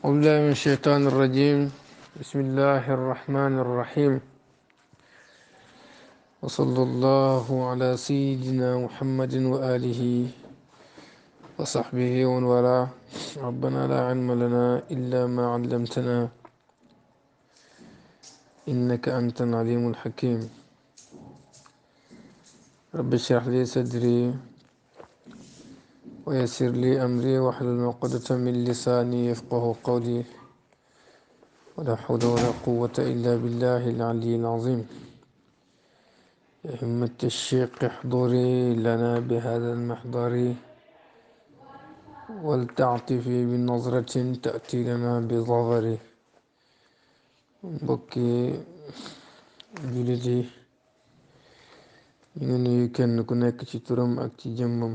أعوذ بالله من الشيطان الرجيم. بسم الله الرحمن الرحيم. وصلى الله على سيدنا محمد وآله وصحبه ومن والاه. ربنا لا علم لنا إلا ما علمتنا إنك أنت العليم الحكيم. رب اشرح لي صدري ويسر لي أمري واحلل عقدة من لساني يفقه قولي. ولا حول ولا قوة إلا بالله العلي العظيم. يا همة الشيخ احضري لنا بهذا المحضر ولتعطفي بنظرة تأتي لنا بظفر. mbokki jullit yi ñu ngi nuyu kenn ku nekk ci turam ak ci jëmmam.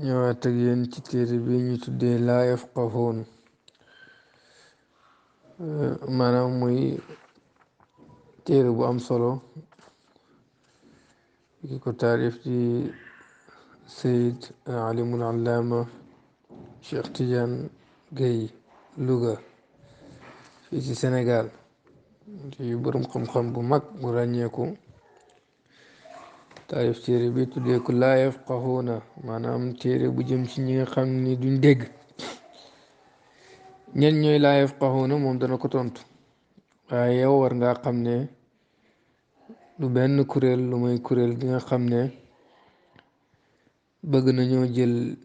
ñëwaat ak yéen ci téere bi ñu tuddee laa yafqahuun, maanaam muy téere bu am solo ki ko taarif di Sayid alimul allaama Cheikh Tidiane Gaye Louga fii ci Sénégal, ci borom xam-xam bu mag bu ràññeeku. taarif téere bi tuddee ko laa yafqahuuna, maanaam téere bu jëm ci ñi nga xam ni duñ dégg. ñen ñooy laa yafqahuuna moom dana ko tontu, waaye yow war ngaa xam ne lu benn kuréel lu may kuréel gi nga xam ne bëgg nañoo jël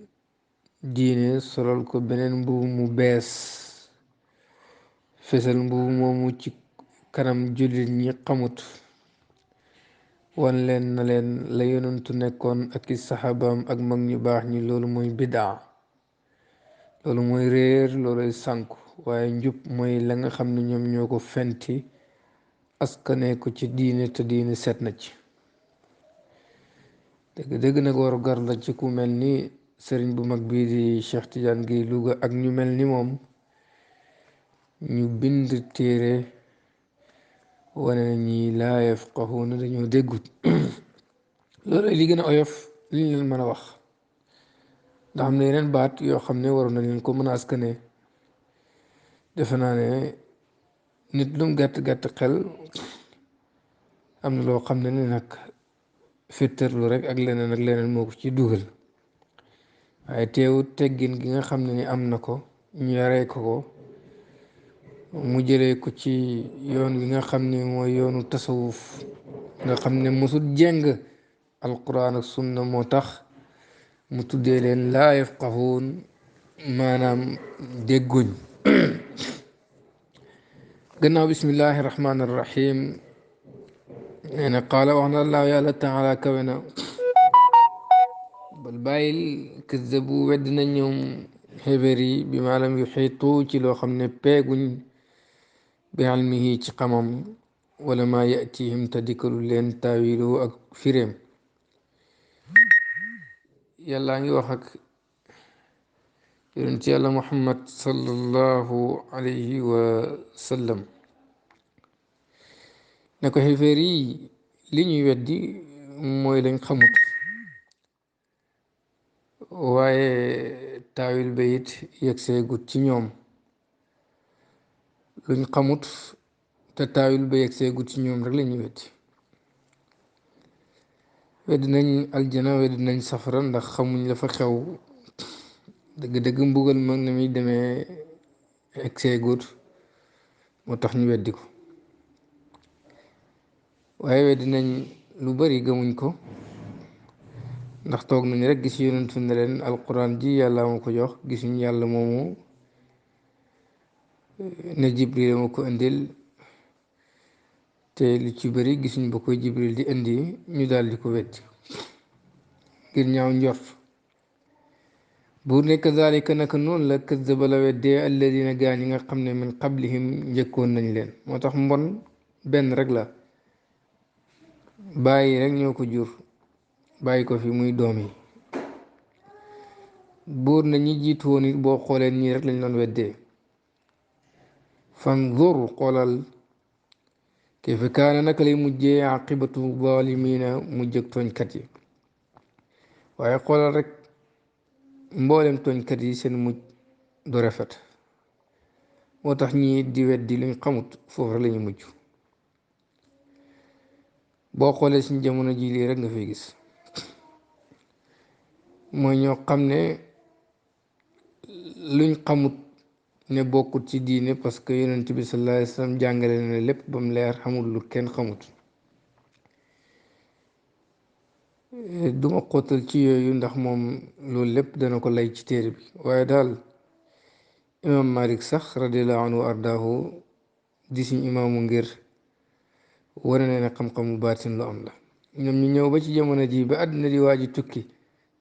diine solal ko beneen mbubu mu bees, fesal mbubu moomu ci kanam jullit ñi xamut, wan leen na leen la yonentu nekkoon ak i saxaabaam ak mag ñu baax ñi. loolu mooy bidaa, loolu mooy réer, looluy sànku. waaye njub mooy la nga xam ne ñoom ñoo ko fenti askane ko ci diine te diine set na ci. dëgg nag waru gar la ci ku mel ni sëriñ bu mag bii di Cheikh Tidiane Gaye Louga ak ñu mel ni moom ñu bind téere wane na ñi laa yafqahuuna dañoo déggut. loolu li gën a oyof li ñu leen mën a wax, ndax am na yeneen baat yoo xam ne waroon na leen ko mën a askane. defe naa ne nit lum gàtt gàtt xel am na loo xam ne ni nag féttarlu rek ak leneen moo ko ci dugal. waaye teewut teggin gi nga xam ne ni am na ko, ñu yaree ko mu jëlee ko ci yoon wi nga xam ne mooy yoonu tasawuf nga xam ne mosul jeng alquran ak sunna, moo tax mu tuddee leen laa yafqahuun, maanaam dégguñ. gannaaw bismillahi rahmaani rahim, nee na qaala wax na allahu yàlla taala kawe na, bal bàyyil kazzabu wedd na ñoom xéeféer yi bi maa lam yuxiitu ci loo xam ne peeguñ bi ilmihi ci xamam, wala maa yatihim te dikkalu leen taawilu ak firéem. yàllaa ngi wax ak yonent yàlla muhammad sallallahu alayhi wa sallam ne ko xéeféer yi li ñuy weddi mooy lañ xamut, waaye taawil ba it yegg seegut ci ñoom. luñ xamut te taawil ba yegg seegut ci ñoom rek la ñuy weddi nañ aljana, weddi nañ safara, ndax xamuñ la fa xew dëgg-dëgg. mbugal mag na muy demee yegg seegut, moo tax ñu weddi ko. waaye weddi nañ lu bari, gëmuñ ko, ndax toog nañ rek gis yonentu ne leen alquran ji yàlla ma ko jox. gisuñ yàlla moomu ne jibril ma ko indil, te lu ci bari gisuñ ba koy jibril di indi, ñu daal di ko weddi ngir ñaaw njort. buur ne kazalika naka noonu la kazzaba la weddee alladina gaa ñi nga xam ne min qablihim njëkkoon nañ leen. moo tax mbon benn rek la, bàyyi rek ñoo ko jur, bàyyi ko fi muy doom yi. buur na ñi jiitu woon it boo xoolee ñii rek lañ doon weddee. fanzur xoolal kayfa kaana naka lay mujjee aqibatu zalimina, mujjëg tooñkat yi. waaye xoolal rek mboolem tooñkat yi seen mujj du rafet moo tax ñi di weddi luñ xamut foofu rek la ñu mujj boo xoolee suñ jamono ji lii rek nga fay gis mooy ñoo xam ne luñ xamut ne bokkut ci diine parce que yonent bi sallallahu alayhi wa sallam jàngale na lépp ba mu leer xamul lu kenn xamut duma xóotal ci yooyu ndax moom loolu lépp dana ko lay ci téere bi waaye daal imam Malik sax radiallahu anhu ardaahu di suñ imaamu ngir wane ne xam-xamu baatin lu am la ñoom ñu ñëw ba ci jamono ji ba àddina di waaji tukki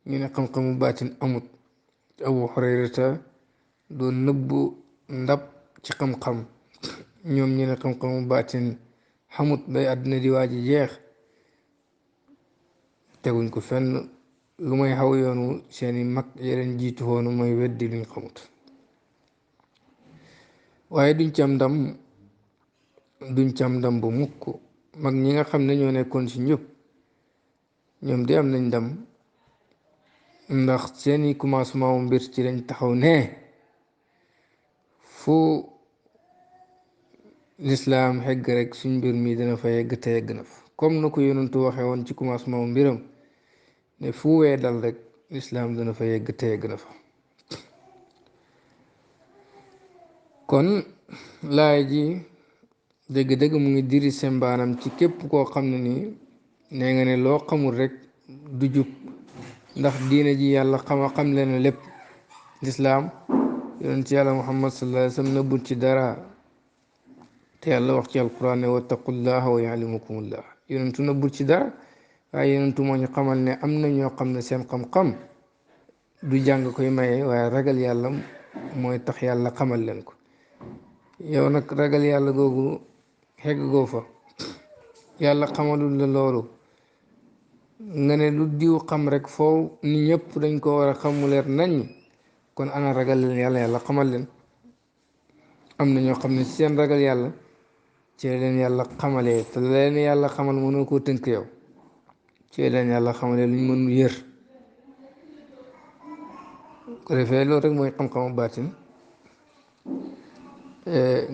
ñu ne xam-xamu baatin amut Abu Hurayrata doon nëbbu ndab ci xam-xam ñoom ñu ne xam-xamu baatin xamut bay àddina di waaji jeex teguñ ko fenn lu may xaw yoonu seeni mag yeneen jiitu woonu mooy weddi luñ xamut waaye duñ ci am ndam bu mukk mag ñi nga xam ne ñoo nekkoon ci njub ñoom de am nañ ndam ndax seeni commencement wu mbir ci lañ taxaw ne fu lislaam xegg rek suñ mbir mi dana fa yegg te yegg na fa comme na ko yonentu waxee woon ci commencement wu mbiram ne fu wee dal rek lislaam dana fa yegg te yegg na fa kon laay ji dëgg-dëgg mu ngi diri sembaanam ci képp koo xam ne nii nee nga ne loo xamul rek du jub ndax diina ji yàlla xam leen lépp lislaam yonent ci yàlla muhammad sallallahu alayhi wa sallam nëbbut ci dara te yàlla wax ci alquran ne wattaqullaha wa yaalimukumullah yonentu nëbbut ci dara waaye yonentu moo ñu xamal ne am na ñoo xam ne seen xam-xam du jàng koy maye waaye ragal yàlla mooy tax yàlla xamal leen ko yow nag ragal yàlla googu xegg goo fa yàlla xamalul la loolu nga ne lu diw xam rek foofu ni ñëpp dañ ko war a xamu leer nañ kon ana ragal leen yàlla xamal leen am na ñoo xam ne seen ragal yàlla ci leen yàlla xamalee te leen yàlla xamal mënoo koo tënk yow ci leen yàlla xamalee luñ mënul yër ko defee loolu rek mooy xam-xamu baatin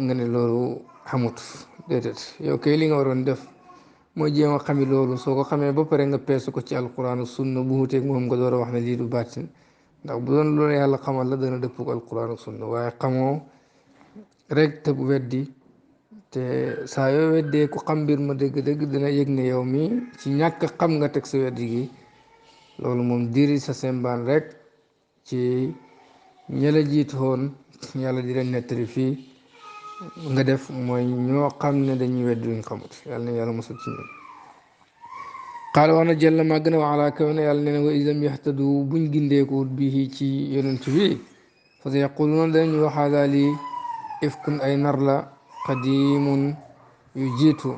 nga ne loolu xamut déedéet yow kay li nga waroon def mooy jéem a xami loolu soo ko xamee ba pare nga peesu ko ci alquran sunna bu wuteeg moom nga door a wax ne lii du baatin ndax bu doon loolu yàlla xamal la dana dëpp ko alquran ak sunna waaye xamoo rek te bu weddi te saa yoo weddee ku xam mbir ma dëgg-dëgg dina yëg ne yow mi ci ñàkk xam nga teg sa weddi gi loolu moom diri sa sembaan rek ci ñala jiitu woon yàlla di leen nettali fii nga def mooy ñoo xam ne dañuy weddi luñ xamut yàlla na yàlla mosal ci ñun xaala wax na jëlla màgg na wa ala kaw ne yàlla nee na wa islam yaxtadu buñ gindeekuwut bii ci yonent bi fa sa yaquluuna dañu wax haaza lii ifkun ay nar la qadimun yu jiitu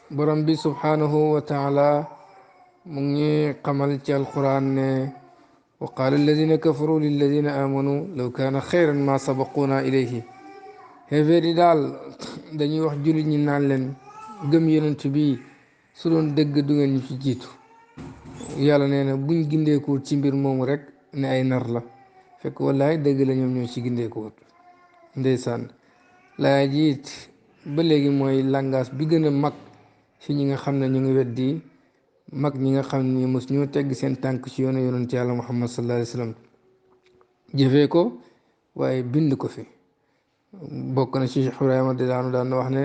borom bi subhanahu wa taala mu ngi xamal ci alquran ne wa qaala alladina kafaru lilladina amanu law kaana xayran ma sabaquna ilayhi xeefeer yi daal dañuy wax jullit ñi naan leen gëm yonent bi su doon dëgg du ngeen ñu ci jiitu yàlla nee na buñ gindeekuwut ci mbir moomu rek ne ay nar la fekk wallaay dëgg la ñoom ñoo ci gindeekuwut ndeysaan laa jiit ba léegi mooy langage bi gën a mag fi ñi nga xam ne ñu ngi weddi mag ñi nga xam ne mos ñoo tegg seen tànk ci yoonu yonent yàlla muhammad sallallahu alayhi wa sallam jëfee ko waaye bind ko fi bokk na ci Ibrahima di daanu daan wax ne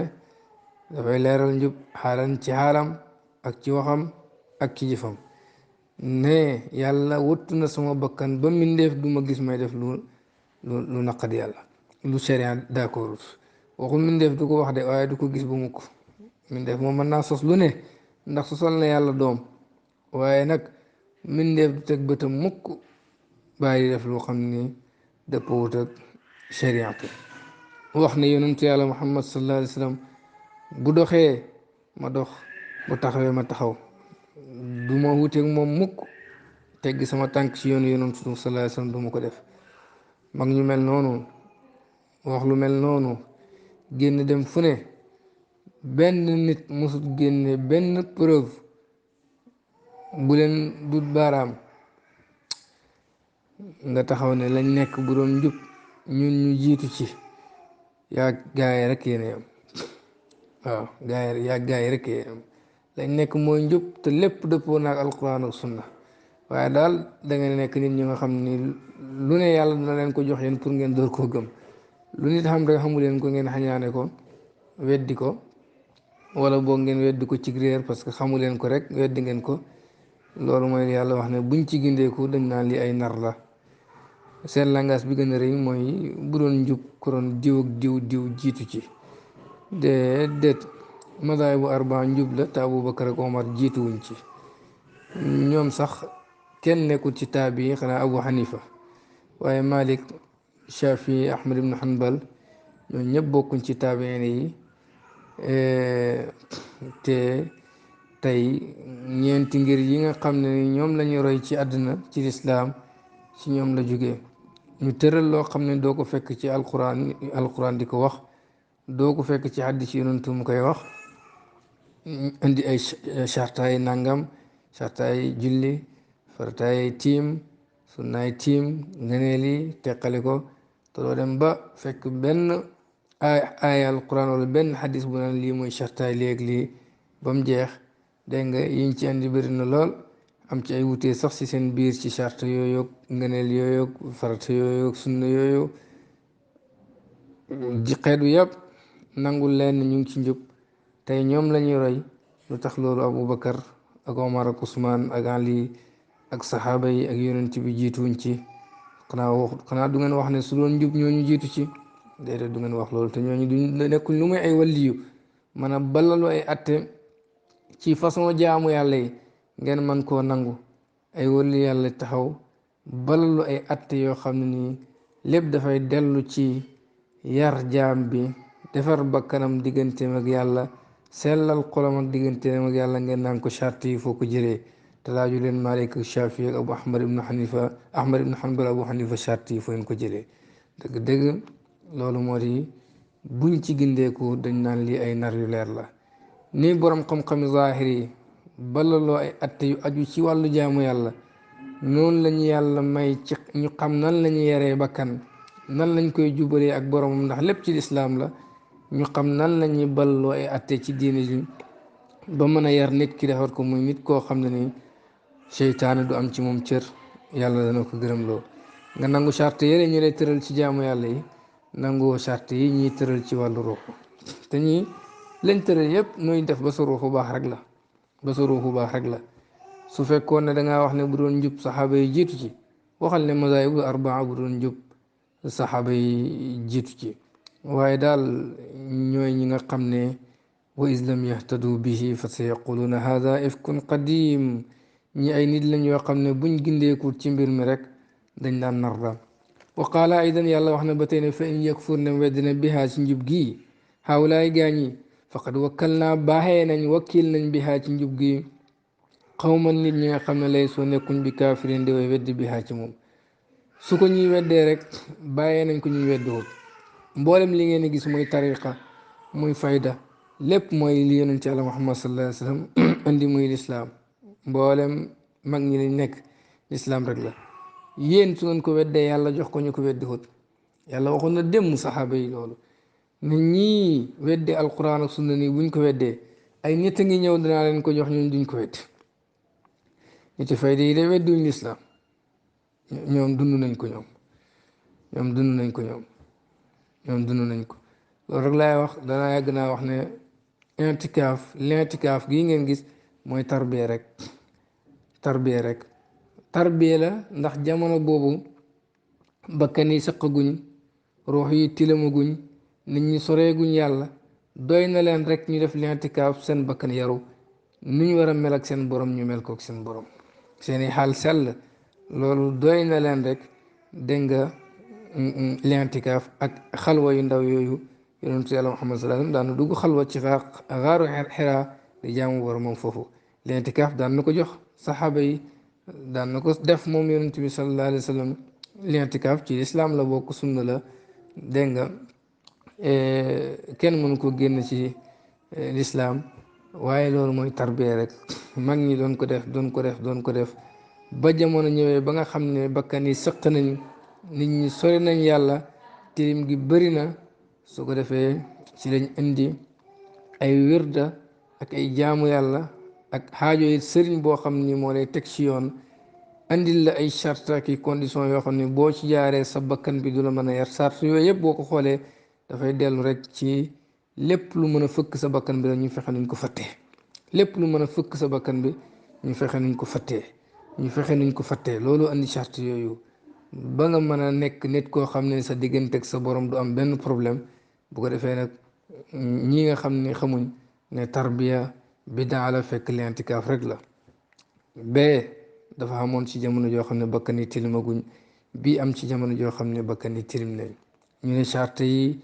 dafay leeral njub xaalan ci xaalam ak ci waxam ak ci jëfam ne yàlla wëttu na sama bakkan ba mbindeef du ma gis may def lu naqadi yàlla lu sharia d'accord waxul mbindeef du ko wax de waaye du ko gis bu mukk mbindeef moom mën naa sos lu ne ndax sosal na yàlla doom waaye nag mbindeef du teg bëtam mukk bàyyi def loo xam ni dëppwut ak shariatu wax ne yonentu yàlla muhammad sallallahu alayhi wa sallam bu doxee ma dox bu taxawee ma taxaw du ma wuteeg moom mukk tegg sama tànk ci yoonu yonentu sallallahu alayhi wa sallam du ma ko def mag ñu mel noonu wax lu mel noonu génn dem fu ne benn nit mosut génne benn preuve bu leen dut baaraam nga taxaw ne lañ nekk bu doon njub ñun ñu jiitu ci yaa gaay yi rek yéen am waaw gaay yi yaa gaay yi rek yéen am lañ nekk mooy njub te lépp dëppoo naag alquran ak sunna waaye daal da ngeen nekk nit ñi nga xam ni lu ne yàlla dina leen ko jox yéen pour ngeen door koo gëm lu nit xam rek xamu leen ko ngeen xañaane ko weddi ko wala boog ngeen weddi ko ci réer parce que xamu leen ko rek weddi ngeen ko loolu mooy yàlla wax ne buñ ci gindeeku dañ naan li ay nar la seen langage bi gën a rëy mooy bu doon njub ko doon diw ak diw jiitu ci déet madaay bu arba njub la te Abubakar ak Omar jiituwuñ ci ñoom sax kenn nekkul ci taabi yi xanaa Abu Hanifa waaye Malik Shafi Ahmad ibn Hanbal ñoom ñëpp bokkuñ ci taabiin yi te tey ñeenti ngir yi nga xam ne ñoom lañu roy ci àdduna ci lislaam ci ñoom la jógee ñu tëral loo xam ne doo ko fekk ci alquran di ko wax doo ko fekk ci hadis ci yonantu mu koy wax indi ay chartaay nangam chartaay julli farataay tiim sunnaay tiim ngëneeli teqale ko te doo dem ba fekk benn aaya alquran wala benn hadis bu naan lii mooy chartaay léegi lii ba mu jeex dégg nga yiñ ci andi bëri na lool am ci ay wutee sax ci seen biir ci charte yooyu ngëneel yooyu farata yooyu sunna yooyu ji xeetu yëpp nangul leen ñu ngi ci njub tey ñoom la ñuy roy lu tax loolu Aboubacar ak Omar ak Ousmane ak Ali ak saxaaba yi ak yonent bi jiituñ ci xanaa du ngeen wax ne su doon njub ñooñu jiitu ci déedéet du ngeen wax loolu te ñooñu du nekkul lu muy ay waliyu man a balalu ay atte ci façon jaamu yàlla yi ngeen man koo nangu ay wali yàlla taxaw balalu ay atte yoo xam ne nii lépp dafay dellu ci yar jaam bi defar bakkanam digganteem ak yàlla sellal xolam ak digganteem ak yàlla ngeen naan ko charte yi foo ko jëlee te laaju leen Malik ak Shafi ak Abu Ahmad ibn Hanbal Abu Hanifa charte yi foo ngeen ko jëlee dëgg-dëgg loolu moo di buñ ci gindeeku dañ naan lii ay nar yu leer la nii borom xam-xami zaahir yi balaloo ay atte yu aju ci wàllu jaamu yàlla noonu lañu yàlla may ci ñu xam nan la ñu yaree bakkan nan lañ koy jubalee ak boromam ndax lépp ci lislaam la ñu xam nan la ñuy balaloo ay atte ci diine ji ba mën a yar nit ki defar ko muy nit koo xam ne ni seytaane du am ci moom cër yàlla dana ko gërëm loo nga nangu charte yële ñu lay tëral ci jaamu yàlla yi nangoo charte yi ñuy tëral ci wàllu ruux te ñii lañ tëral yëpp nooy def ba sa ruuxu baax rek la ba sa ruuxu baax rek la su fekkoon ne dangaa wax ne bu doon njub saxaaba yi jiitu ci waxal ne mazaahibul arbaa bu doon njub saxaaba yi jiitu ci waaye daal ñooy ñi nga xam ne wa is lam yahtadu bihi fa sa yaquluuna hada ifkun qadim ñi ay nit lañ yoo xam ne buñ gindeekul ci mbir mi rek dañ daan nar la wa qaala aydan yàlla wax na ba tey ne fa in yakfur ne weddina bihaa ci njub gii xawlaay gaañi faqad wakkal naa baaxee nañ wakkil nañ bihaa ci njub gi xawman nit ñi nga xam ne lay soo nekkuñ bi kaafirin di way weddi bihaa ci moom su ko ñuy weddee rek bàyyee nañ ko ñuy weddiwul mboolem li ngeen gis muy tariqa muy fayda lépp mooy li yonent ci Yàlla Muhammad sallallahu alayhi wa sallam andi muy lislaam mboolem mag ñi lañ nekk lislaam rek la yéen su ngeen ko weddee yàlla jox ko ñu ko weddiwul yàlla waxoon na démb saxaaba yi loolu ne ñii weddi alquran ak sunna nii buñ ko weddee ay nit a ngi ñëw dinaa leen ko jox ñun duñ ko weddi niti fayda yi de weddiwuñ lislaam ñoom dund nañ ko ñoom dund nañ ko ñoom dund nañ ko loolu rek laay wax danaa yàgg naa wax ne l'intikaaf gii ngeen gis mooy tarbiya rek tarbiya la ndax jamono boobu bakkan yi sëqaguñ ruux yi tilamaguñ nit ñi soreeguñ yàlla doy na leen rek ñu def l'intikaaf seen bakkan yaru nu ñu war a mel ak seen borom ñu mel kook seen borom seeni xaal sell loolu doy na leen rek dégg nga l'intikaaf ak xalwa yu ndaw yooyu yonentu yàlla Muhammad sallallahu alayhi wasallam daan na dugg xalwa ci xaaru Xiraa di jaamu boromam foofu l'intikaaf daan na ko jox saxaaba yi daan na ko def moom yonent bi sallallahu alayhi wasallam l'intikaaf ci lislaam la bokk sunna la dégg nga kenn mënu ko génn ci lislaam waaye loolu mooy tarbiya rek mag ñi doon ko def ba jamono ñëwee ba nga xam ne bakkan yi sëq nañ nit ñi sori nañ yàlla tilim gi bëri na su ko defee ci lañ indi ay wirda ak ay jaamu yàlla ak xaajo yi sëriñ boo xam ni moo lay teg ci yoon andil la ay charte ak i condition yoo xam ne boo ci jaaree sa bakkan bi du la mën a yar charte yooyu yëpp boo ko xoolee dafay dellu rek ci lépp lu mën a fëkk sa bakkan bi rek ñu fexe nuñ ko fattee lépp lu mën a fëkk sa bakkan bi ñu fexe nuñ ko fattee ñu fexe nuñ ko fattee loolu andi charte yooyu ba nga mën a nekk nit koo xam ne sa diggante ak sa borom du am benn problème bu ko defee nag ñi nga xam ne xamuñ ne tarbiya bidaa la fekk l'intikaaf rek la bee dafa amoon ci jamono joo xam ne bakkan yi tilimaguñ bii am ci jamono joo xam ne bakkan yi tilim nañ ñu ne charte yi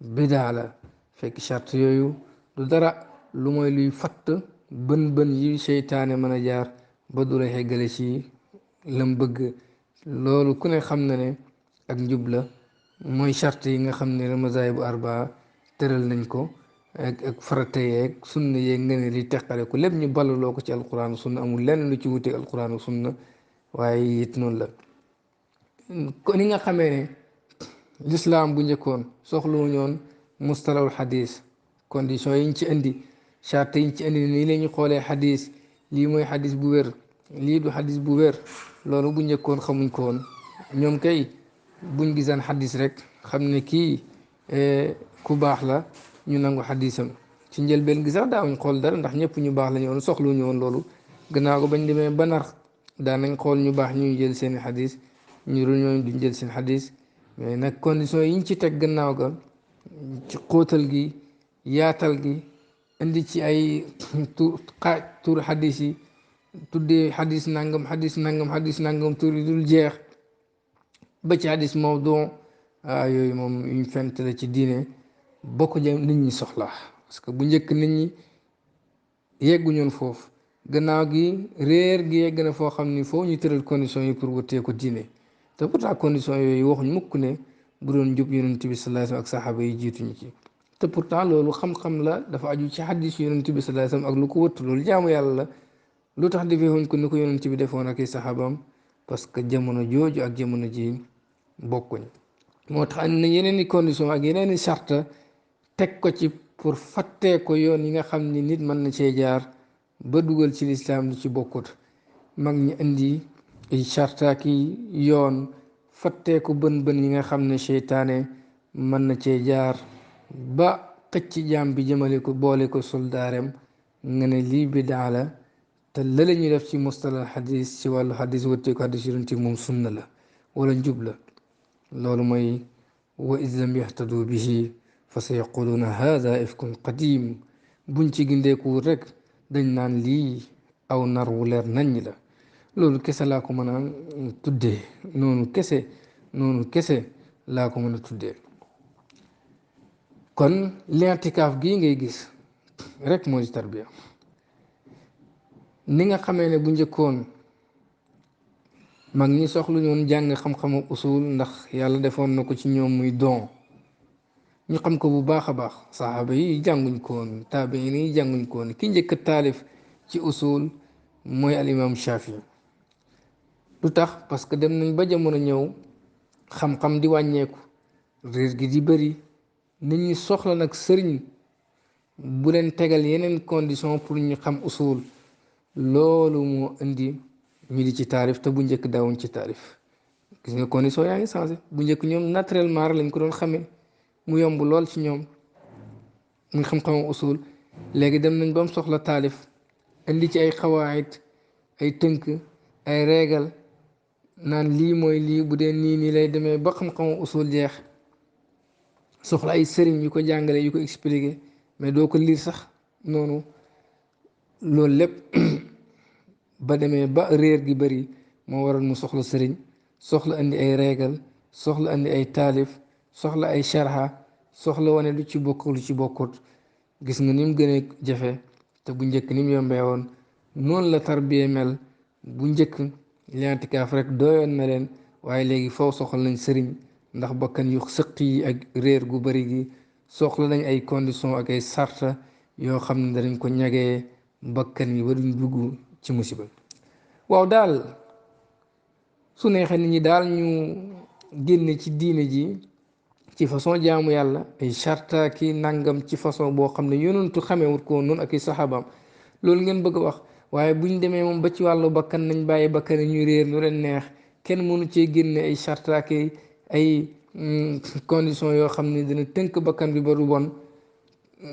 bidaa la fekk charte yooyu du dara lu mooy luy fatt bën yi seytaane mën a jaar ba du la xeggale ci lam bëgg loolu ku ne xam na ne ak njub la mooy charte yi nga xam ne mazahib bu arbaa tëral nañ ko ak farata yeeg sunna yeeg nga ne li teqale ko lépp ñu ballaloo ko ci alquran sunna amul lenn lu ci wuteeg alquran ak sunna waaye it noonu la ko ni nga xamee ne l'islam bu njëkkoon soxluwu ñoon mustalahul xadis condition yiñ ci indi charte yiñ ci indi nii la ñu xoolee xadis lii mooy xadis bu wér lii du xadis bu wér loolu bu njëkkoon xamuñ ko woon ñoom kay buñ gisaan xadis rek xam ne kii ku baax la ñu nangu xadisam ci njëlbeen gi sax daawuñ xool dara ndax ñëpp ñu baax la ñu woon soxlu ñu woon loolu gannaaw ko bañ demee ba nar daan nañ xool ñu baax ñuy jël seen xadis ñu dul ñooñu duñ jël seen xadis mais nag condition yiñ ci teg gannaaw ga ci xóotal gi yaatal gi indi ci ay tur xadis yi tuddee xadis nangam xadis nangam xadis nangam tur yi dul jeex ba ci xadis mawdu yooyu moom yuñ fent la ci diine bokk jëm nit ñi soxla parce que bu njëkk nit ñi yegguñoon foofu gannaaw gi réer gi yegg na foo xam ni foo ñu tëral condition yi pour wëttee ko diine te pourtant condition yooyu waxuñ mukk ne bu doon jub yonent bi sallallahu alayhi wasallam ak saxaaba yi jiituñu ci te pourtant loolu xam-xam la dafa aju ci xadis yonent bi sallallahu alayhi wasallam ak lu ko wëttu loolu jaamu yàlla la lu tax defee wuñ ko ni ko yonent bi defoon ak i saxaabaam parce que jamono jooju ak jamono ji bokkuñ moo tax andi na yeneen i condition ak yeneen i charte teg ko ci pour fattee ko yoon yi nga xam ni nit mën na cee jaar ba dugal ci lislaam li ci bokkut mag ñi indi ay charte ak yoon fattee ko bën yi nga xam ne seytaane mën na cee jaar ba xëcc jaam bi jëmale ko boole ko soldaareem nga ne lii bidaa la te la ñu def ci mustalal xadis ci wàllu xadis wëttee ko xadis yonent moom sunna la wala njub la loolu mooy wa iz lam yahtadu bihi fa sa yaquluuna hada ifkun qadim buñ ci gindeeku rek dañ naan lii aw nar wu leer naññ la loolu kese laa ko mën a tuddee noonu kese laa ko mën a tuddee kon l'intikaaf gii ngay gis rek moo di tarbiya ni nga xamee ne bu njëkkoon mag ñi soxlu ñoon jàng xam-xamu usul ndax yàlla defoon na ko ci ñoom muy don ñu xam ko bu baax a baax saxaaba yi jànguñ ko woon taabiin yi jànguñ ko woon ki njëkk taalif ci usul mooy al imam Shafii lu tax parce que dem nañ ba jamono ñëw xam-xam di wàññeeku réer gi di bëri nit ñi soxla nag sëriñ bu leen tegal yeneen condition pour ñu xam usul loolu moo indi ñu di ci taarif te bu njëkk daawuñ ci taarif gis nga condition yaa ngi changé bu njëkk ñoom naturellement lañ ko doon xamee mu yomb lool ci ñoom muy xam-xamu usul léegi dem nañ ba mu soxla taalif indi ci ay xawaayit ay tënk ay reegal naan lii mooy lii bu dee nii lay demee ba xam-xamu usul jeex soxla ay sëriñ yu ko jàngale yu ko expliqué mais doo ko liir sax noonu loolu lépp ba demee ba réer gi bëri moo waral mu soxla sëriñ soxla indi ay reegal soxla indi ay taalif soxla ay sharha soxla wane lu ci bokk lu ci bokkut gis nga ni mu gën a jafe te bu njëkk ni mu yombee woon noonu la tarbiya mel bu njëkk l'intikaaf rek doyoon na leen waaye léegi foo soxla nañ sëriñ ndax bakkan yu sëq yi ak réer gu bëri gi soxla nañ ay condition ak ay sarta yoo xam ne danañ ko ñagee bakkan yi waruñ dugg ci musiba waaw daal su neexee nit ñi daal ñu génne ci diine ji ci façon jaamu yàlla ay charta ki nangam ci façon boo xam ne yonentu xamewut ko noonu ak i saxaabaam loolu ngeen bëgg a wax waaye buñ demee moom ba ci wàllu bakkan nañ bàyyi bakkan ñu réer lu leen neex kenn mënu cee génne ay charta ki ay condition yoo xam ne dina tënk bakkan bi ba du bon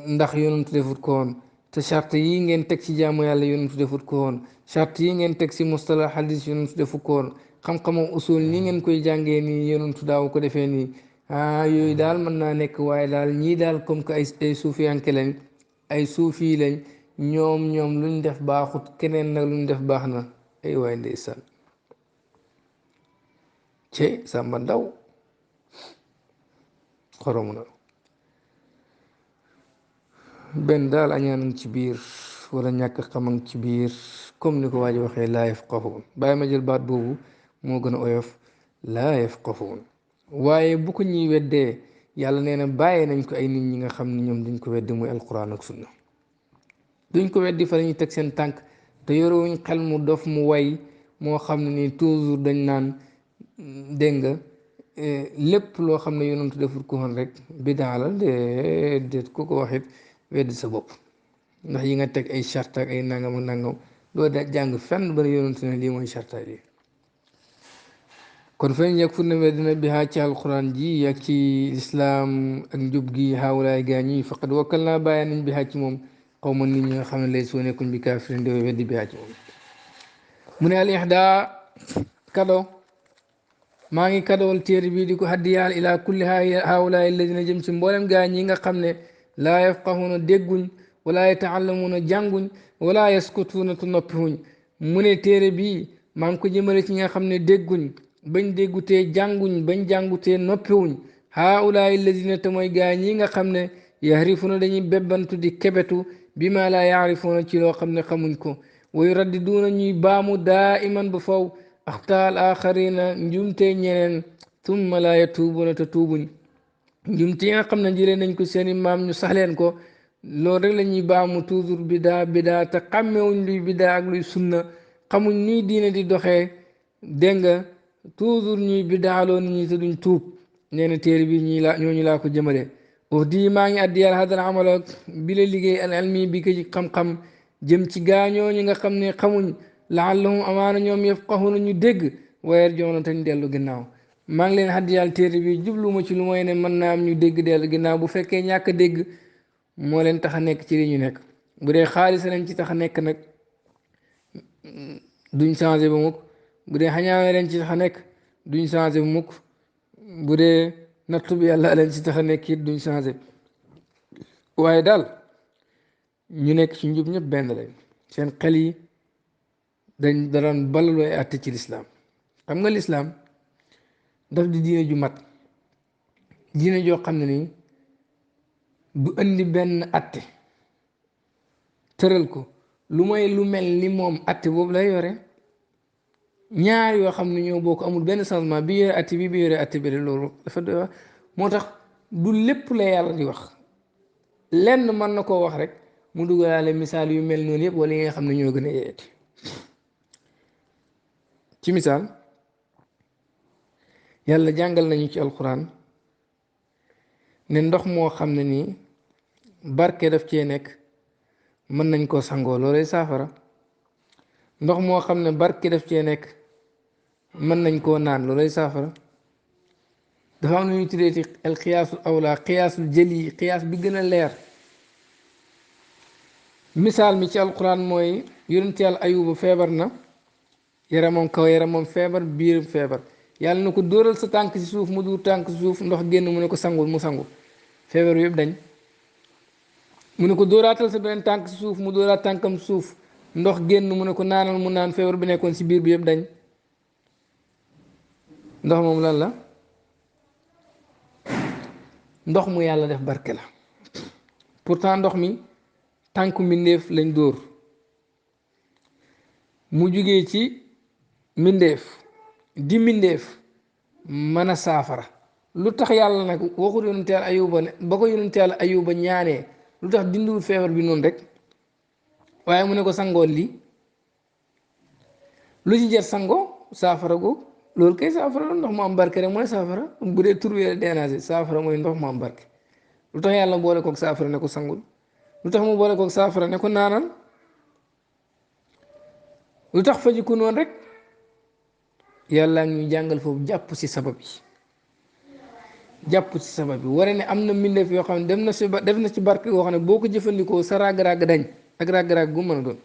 ndax yonentu defut ko woon te charte yi ngeen teg ci jaamu yàlla yonentu defut ko woon charte yi ngeen teg ci mustalah hadis yonentu defut ko woon xam-xamam usul nii ngeen koy jàngee nii yonentu daaw ko defee nii yooyu daal mën naa nekk waaye daal ñii daal comme que ay suufiyanke lañ ay suufi lañ ñoom luñ def baaxut keneen nag luñ def baax na ay waay ndeysaan ce sàmba ndaw xoromu na benn daal añaan ci biir wala ñàkk xamang ci biir comme ni ko waa ji waxee laa yafqahuun bàyyi ma jël baat boobu moo gën a oyof laa yafqahuun waaye bu ko ñuy weddee yàlla nee na bàyyee nañ ko ay nit ñi nga xam ne ñoom duñ ko weddi muy alquran ak sunna duñ ko weddi fa la ñuy teg seen tànk te yorewuñ xel mu dof mu way moo xam ne nii toujours dañ naan dégg nga lépp loo xam ne yonentu deful ko woon rek bidaa la déet ku ko waxit weddi sa bopp ndax yi nga teg ay charte ak ay nangam ak nangam doo da jàng fenn ba ne yonentu ne lii mooy charte lii kon fen yeg fu ne weddina bi haa ci alquran ji ak ci lislaam ak njub gi xaawulaay gaa ñi faqad wakkal naa bàyyi nañ bi haa ci moom xaw ma nit ñi nga xam ne lay soo nekkuñ bi kaafirin di weddi bi haa ci moom mu ne al ihda kado maa ngi kadowal téere bii di ko haddiyaal ila kulli haawulaay alladina jëm ci mboolem gaa ñi nga xam ne laa yafqahuuna dégguñ wala yataallamuuna jànguñ wala yaskutuuna tu noppiwuñ mu ne téere bii maa ngi ko jëmale ci nga xam ne dégguñ bañ déggutee jànguñ bañ jàngutee noppiwuñ haawulaay alladina te mooy gaa ñi nga xam ne yahrifuuna dañuy bebbantu di kebetu bi ma laa yaarifuuna ci loo xam ne xamuñ ko wa yuraddiduuna ñuy baamu daa iman ba faw axtaal axarina njumte ñeneen tumma laa yatuubuuna te tuubuñ njumte yi nga xam ne jëlee nañ ko seeni maam ñu sax leen ko loolu rek la ñuy baamu toujours bidaa te xàmmewuñ luy bidaa ak luy sunna xamuñ nii diine di doxee dégg nga toujours ñuy bidaaloo nit ñi te duñ tuub nee na téere bi ñooñu laa ko jëmale wax di maa ngi addi yàlla hadal amala bi la liggéey al almi bi ko ci xam-xam jëm ci gaañooñu nga xam ne xamuñ laallahum amaana ñoom yafqahuna ñu dégg wayar joona tañ dellu ginnaaw maa ngi leen haddi yàlla téere bi jubluma ci lu mooy ne mën naa am ñu dégg dellu ginnaaw bu fekkee ñàkk dégg moo leen tax a nekk ci li ñu nekk bu dee xaalis leen ci tax a nekk nag duñ changé ba mukk bu dee xañaawee leen ci tax a nekk duñ changé ba mukk bu dee nattu bi yàlla leen ci tax a nekk it duñ changé waaye daal ñu nekk ci njub ñëpp benn lañ seen xel yi dañ daan balalooy àtte ci lislaam xam nga lislaam daf di diine ju mat diine joo xam ne nii du indi benn àtte tëral ko lu mooy lu mel ni moom àtte boobu lay yore ñaar yoo xam ne ñoo bokk amul benn changement bi yore àtte bi yore àtte bi loolu dafa doy wax moo tax du lépp la yàlla di wax lenn mën na koo wax rek mu dugalaale misaal yu mel noonu yëpp wala yi nga xam ne ñoo gën a yeeti ci misaal yàlla jàngal nañu ci alquran ne ndox moo xam ne nii barke daf cee nekk mën nañ koo sangoo loolay saafara ndox moo xam ne barke daf cee nekk mën nañ koo naan loolay saafara dafa am lu ñuy tuddee ci al xiyaasul awla xiyaasul jëli xiyaas bi gën a leer misaal mi ci alquran mooy yonent yàlla ayuba feebar na yaramam feebar biiram feebar yàlla na ko dóoral sa tànk ci suuf mu duur tànk ci suuf ndox génn mu ne ko sangul mu sangu feebar yëpp dañ mu ne ko dóoraatal sa beneen tànk ci suuf mu dóoraat tànkam suuf ndox génn mu ne ko naanal mu naan feebar bi nekkoon ci biir bi yëpp dañ ndox moom lan la ndox mu yàlla def barke la pourtant ndox mi tànku mbindeef lañ dóor mu jugee ci mbindeef di mbindeef mën a saafara lu tax yàlla nag waxul yonent yàlla ayuba ne ba ko yonent yàlla ayuba ñaanee lu tax dindiwul feebar bi noonu rek waaye mu ne ko sangoon lii lu ci jar sangoo saafara googu loolu kay saafara la ndox mu am barke rek mooy saafara bu dee tur wee dénager saafara mooy ndox mu am barke lu tax yàlla boole koog saafara ne ko sangul lu tax mu boole koog saafara ne ko naanal lu tax fajiku noonu rek yàlla ñu jàngal foofu jàpp si sabab yi jàpp ci sabab bi wara ne am na mbindeef yoo xam ne def na ci barke yoo xam ne boo ko jëfandikoo sa ràgg-ràgg dañ ak ràgg-ràgg gu mën a doon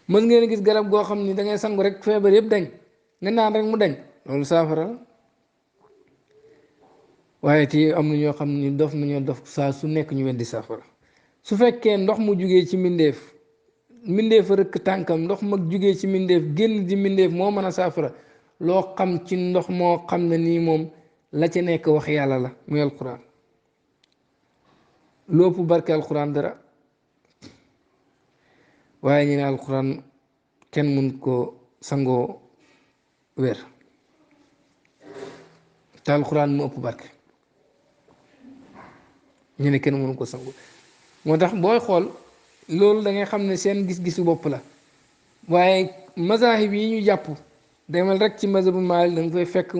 mën ngeen gis garab goo xam ni da ngay sangu rek feebar yëpp dañ nga naan rek mu dañ loolu saafara la waaye te am na ñoo xam ni dof nañoo dof saa su nekk ñu weddi saafara su fekkee ndox mu jugee ci mbindeef a rëkk tànkam ndox mag jugee ci mbindeef génn di mbindeef moo mën a saafara loo xam ci ndox moo xam ne nii moom la ca nekk wax yàlla la muy alquran lépp barke alquran dara waaye ñu ne alquran kenn mun ko sangoo wér te alquran mu ëpp barke ñu ne kenn mënu ko sangoo moo tax booy xool loolu da ngay xam ne seen gis-gisu bopp la waaye mazahib yi ñu jàpp demal rek ci mazhabu Maalik da nga fay fekk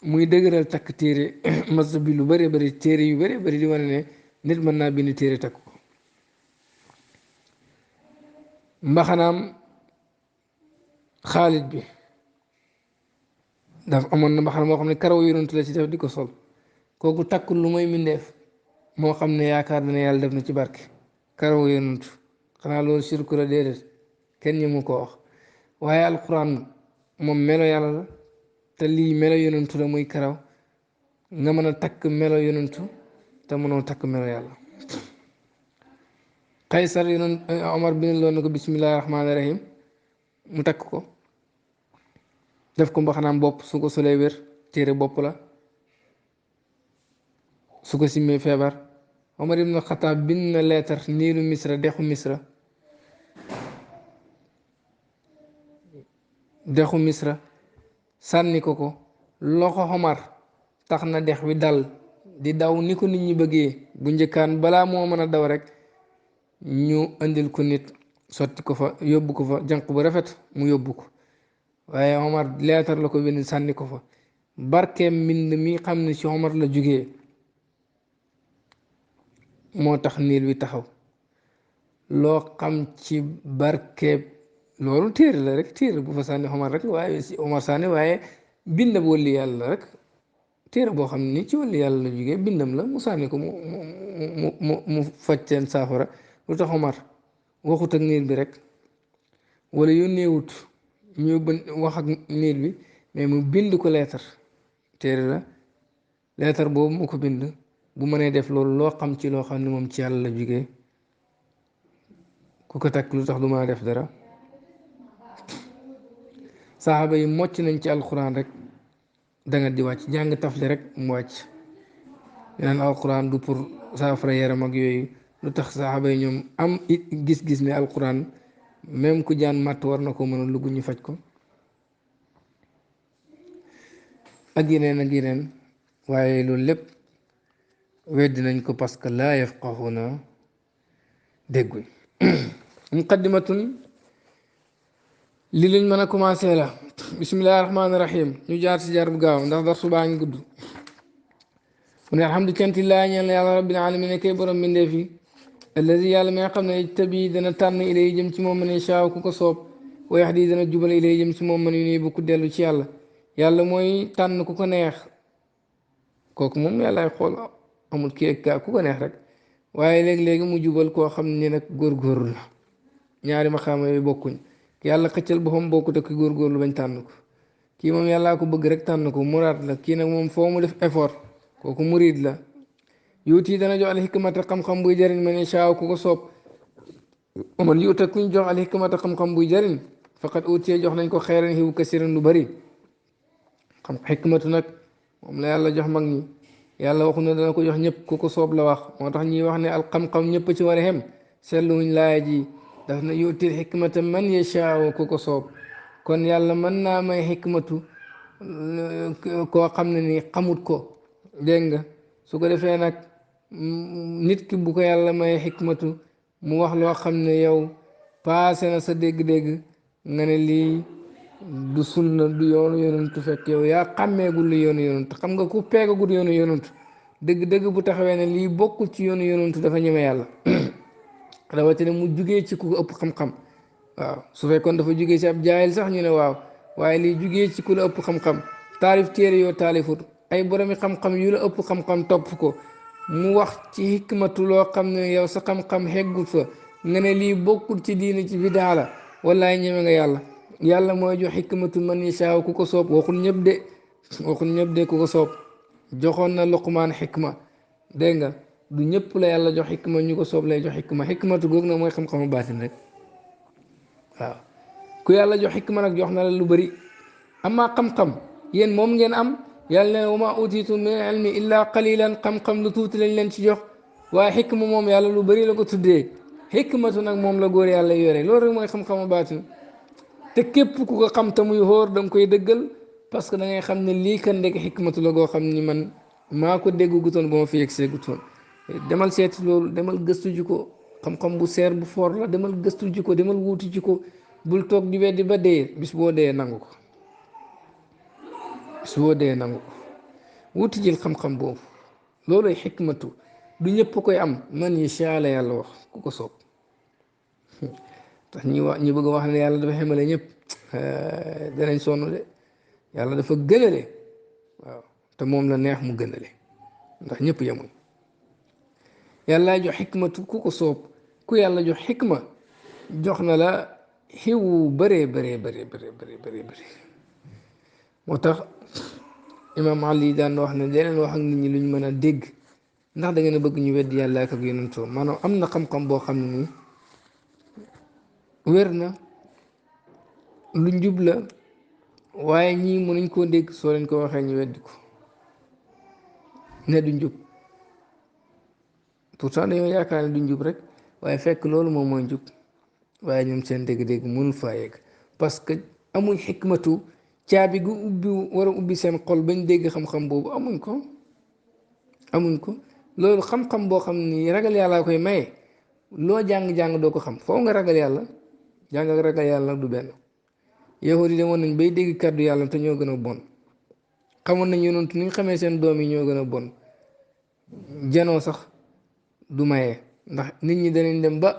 muy dëgëral takk téere mazhab bi lu bëree bëri téere yu bëree bëri di wane ne nit mën naa bind téere takk ko mbaxanaam Xaalid bi dafa amoon na mbaxana moo xam ne karaw yonent la ci def di ko sol kooku takkul lu mooy mindeef moo xam ne yaakaar na ne yàlla def na ci barke karaw yonent xanaa loolu sirku la déedéet kenn ñi mu ko wax waaye alquran moom melo yàlla la te lii melo yonentu la muy karaw nga mën a takk melo yonentu te mënoo takk melo yàlla Qaysar yonent Omar bin loon na ko bismillahi rahmaani rahim mu takk ko def ko mbaxanaam bopp su ko solee wér téere bopp la su ko simmee feebar Omar ibn Xataab bind na leetar niiru misra dexu misra sànni ko loxo Omar tax na dex wi dal di daw ni ko nit ñi bëggee bu njëkkaan balaa moo mën a daw rek ñu indil ko nit sotti ko fa yóbbu ko fa jànq bu rafet mu yóbbu ko waaye Omar leetar la ko bind sànni ko fa barkeem mbind mi xam ne ci Omar la jógee moo tax niir wi taxaw loo xam ci barkeeb loolu téere la rek téere bu fa sànni Omar rek waaye si Omar sànni waaye bindam wëlli yàlla rek téere boo xam ni ci wëlli yàlla la jógee bindam la mu sànni ko mu faj seen saafara lu tax Omar waxut ak niir bi rek wala yónneewut ñu wax ak niir bi mais mu bind ko leetar téere la leetar boobu mu ko bind bu mënee def loolu loo xam ci loo xam ne moom ci yàlla la jógee ku ko takk lu tax du mën a def dara saxaaba yi mocc nañ ci alquran rek danga di wàcc jàng tafli rek mu wàcc naan alquran du pour saafara yaram ak yooyu lu tax saxaaba yi ñoom am gis-gis ne alquran même ku jaan màtt war na ko mën a lugg ñu faj ko ak yeneen waaye loolu lépp weddi nañ ko parce que laa yafqahuna dégguñ muqaddimatun li luñ mën a commencé la bismillahi rahmaani rahim ñu jaar si jaar bu gaaw ndax dar subaa ngi gudd mu ne alhamdu cantillaa ñeel na yàlla rabbil alamin kay borom mbindeef yi allazi yàlla mi nga xam ne tabi dana tànn ilay jëm ci moom man yashaa ku ko soob wa yahdi dana jubal ilay jëm ci moom man yuniibu ku dellu ci yàlla yàlla mooy tànn ku ko neex kooku moom yàllaay xool amul kii ak kaa ku ko neex rek waaye léegi-léegi mu jubal koo xam ne nag góorgóorlu la ñaari maxaama yooyu bokkuñ yàlla xëccal boppam bokkut ak góorgóorlu bañ tànn ko kii moom yàllaa ko bëgg rek tànn ko muraad la kii nag moom foo mu def effort kooku murid la yuuti dana jox alxikmata xam-xam buy jëriñ man yashaa ku ko soob man yuuta kuñ jox alxikmata xam-xam buy jëriñ faqat uutee jox nañ ko xeeran xiw kasiran lu bari xam xikmatu nag moom la yàlla jox mag ñi yàlla waxu ne dana ko jox ñëpp ku ko soob la wax moo tax ñuy wax ne al xam-xam ñëpp ci war a xem seetluwuñ laaya ji daf na yuutil xikmata man yashaa ku ko soob kon yàlla mën naa may xikmatu koo xam ne ni xamut ko dégg nga su ko defee nag nit ki bu ko yàlla may xikmatu mu wax loo xam ne yow paase na sa dégg-dégg nga ne lii du sunna du yoonu yonantu fekk yow yaa xàmmeegul li yoonu yonantu xam nga ku peegagul yoonu yonantu dëgg-dëgg bu taxawee ne lii bokkul ci yoonu yonantu dafa ñeme yàlla rawatina mu jugee ci ku ëpp xam-xam waaw su fekkoon dafa jugee ci ab jaayil sax ñu ne waaw waaye lii jugee ci ku la ëpp xam-xam taalif téere yoo taalifut ay boromi xam-xam yu la ëpp xam-xam topp ko mu wax ci hikmatu loo xam ne yow sa xam-xam heggut fa nga ne lii bokkul ci diine ci bidaa la wallaay ñeme nga yàlla yàlla mooy jox hikmatu man yashaa ku ko soob waxul ñëpp de waxul ñëpp de ku ko soob joxoon na Luqmaan xikma dégg nga du ñëpp la yàlla jox xikma ñu ko soob lay jox xikma xikmatu googu nag mooy xam-xamu baatin rek waaw ku yàlla jox xikma nag jox na la lu bëri amaa xam-xam yéen moom ngeen am yàlla ne wa maa utiitum min ilmi illa qalilan xam-xam lu tuuti lañ leen ci jox waaye xikma moom yàlla lu bëri la ko tuddee xikmatu nag moom la góor yàlla yore loolu rek mooy xam-xamu baatin te képp ku ko xam te muy hóor da nga koy dëggal parce que da ngay xam ne lii kan ndek xikmatu la goo xam ni man maa ko dégg gutoon ba ma fi yegg see gutoon demal seeti loolu demal gëstu ji ko xam-xam bu seer bu foor la demal gëstu ji ko demal wuuti ji ko bul toog di weddi ba dee bis boo dee nangu ko bis boo dee nangu ko wuuti jël xam-xam boobu looluy xikmatu du ñëpp koy am man yashaa la yàlla wax ku ko soob tax ñi bëgg a wax ne yàlla dafa xamale ñëpp danañ sonn de yàlla dafa gënale waaw te moom la neex mu gënale ndax ñëpp yemuñ yàlla jox xikmatu ku ko soob ku yàlla jox xikma jox na la xiwu bëree bëree bëree bëree bëri moo tax imaam Ali daan wax ne deneen wax ak nit ñi luñ mën a dégg ndax da ngeen a bëgg ñu weddi yàlla ak yonentoo maanaam am na xam-xam boo xam ne nii wér na lu njub la waaye ñii mënuñ koo dégg soo leen ko waxee ñu weddi ko ne du njub pourtant dañoo yaakaar ne du njub rek waaye fekk loolu moom mooy njub waaye ñoom seen dégg-dégg mënul faa yegg parce que amuñ xikmatu caabi gu ubbi war a ubbi seen xol bañ dégg xam-xam boobu amuñ ko loolu xam-xam boo xam ni ragal yàlla koy maye loo jàng-jàng doo ko xam foo nga ragal yàlla jàng ak ragal yàlla du benn yahudi demoon nañ bay dégg kàddu yàlla te ñoo gën a bon xamoon nañ yonent ni ñu xamee seen doom yi ñoo gën a bon janoo sax du maye ndax nit ñi danañ dem ba